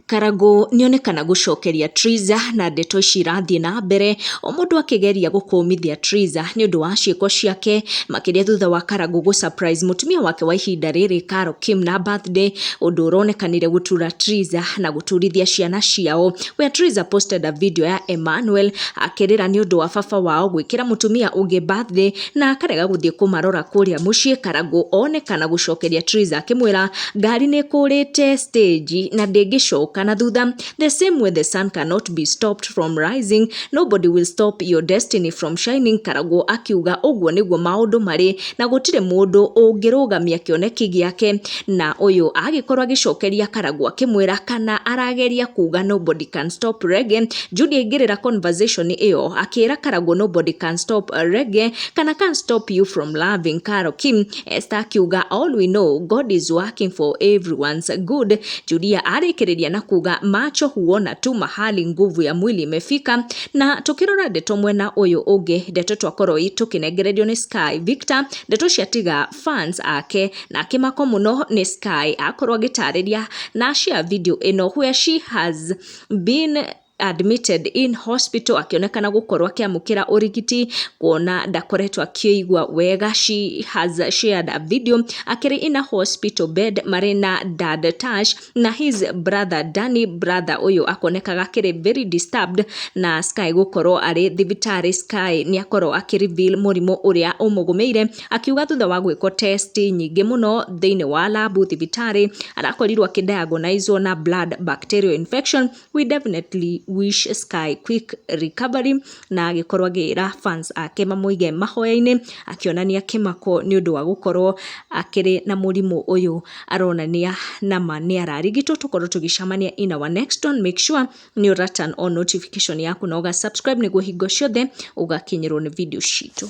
Karangũ nĩonekana gũcokeria Triza na ndeto ici irathiĩ na mbere o mũndũ akĩgeria gũkũmithia Triza nĩ ũndũ wa ciĩko ciake, makĩria thutha wa Karangũ gũ surprise mũtumia wake wa ihinda rĩrĩ Carol Kim na birthday, ũndũ ũronekanire gũtura Triza na gũturithia ciana ciao, where Triza posted a video ya Emmanuel akĩrĩra nĩ ũndũ wa baba wao gwĩkĩra mũtumia ũngĩ birthday na akarega gũthiĩ kũmarora kũrĩa mũciĩ. Karangũ onekana gũcokeria Triza akĩmwĩra ngari nĩ ĩkũrĩte stage na ndĩngĩcoka na thutha. The same way the sun cannot be stopped from rising, nobody will stop your destiny from shining. Karangũ akiuga ũguo nĩguo maũndũ marĩ na gũtirĩ mũndũ ũngĩrũgamia kĩoneki gĩake, na ũyũ agĩkorwo agĩcokeria Karangũ akĩmwĩra kana arageria kuga nobody can stop reggae. Judy aingĩrĩra conversation ĩyo akĩra Karangũ nobody can stop reggae kana can stop you from loving Carol Kim. Esther akiuga all we know, God is working for everyone's good. Julia arĩkĩrĩria na kuga macho huona tu mahali nguvu ya mwili imefika. Na tukirora ndeto mwena ũyũ ũngĩ, ndeto twakorwo tũkĩnengererio nĩ Sky Victor, ndeto ciatiga fans ake na akĩmako mũno nĩ Sky akorwo agĩtarĩria na share video ĩno where she has been admitted in hospital, akĩonekana gũkorwo akĩamũkĩra ũrigiti kuona ndakoretwo akĩigua wega. She has shared a video akĩrĩ in a hospital bed marĩ na dad Tash na his brother Danny. Brother ũyũ akonekaga akĩrĩ very disturbed na Sky gũkorwo arĩ thibitarĩ. Sky nĩ akorwo akĩreveal mũrimũ ũrĩa ũmũgũmĩire, akiuga thutha wa gwĩkwo test nyingĩ mũno thĩinĩ wa labu thibitarĩ, arakorirwo akĩdiagnosed na blood bacterial infection. We definitely wish Sky quick recovery, na agĩkorwo agĩra fans ake mamũige mahoya-inĩ, akĩonania kĩmako nĩ ũndũ wa gũkorwo akĩrĩ na mũrimũ ũyũ aronania nama nĩ ararigitwo. Tũkorwo tũgĩcemania in our next one. Make sure nĩ ũra turn on notification yaku na ũga subscribe nĩguo hingo ciothe ũgakinyĩrwo nĩ video citũ.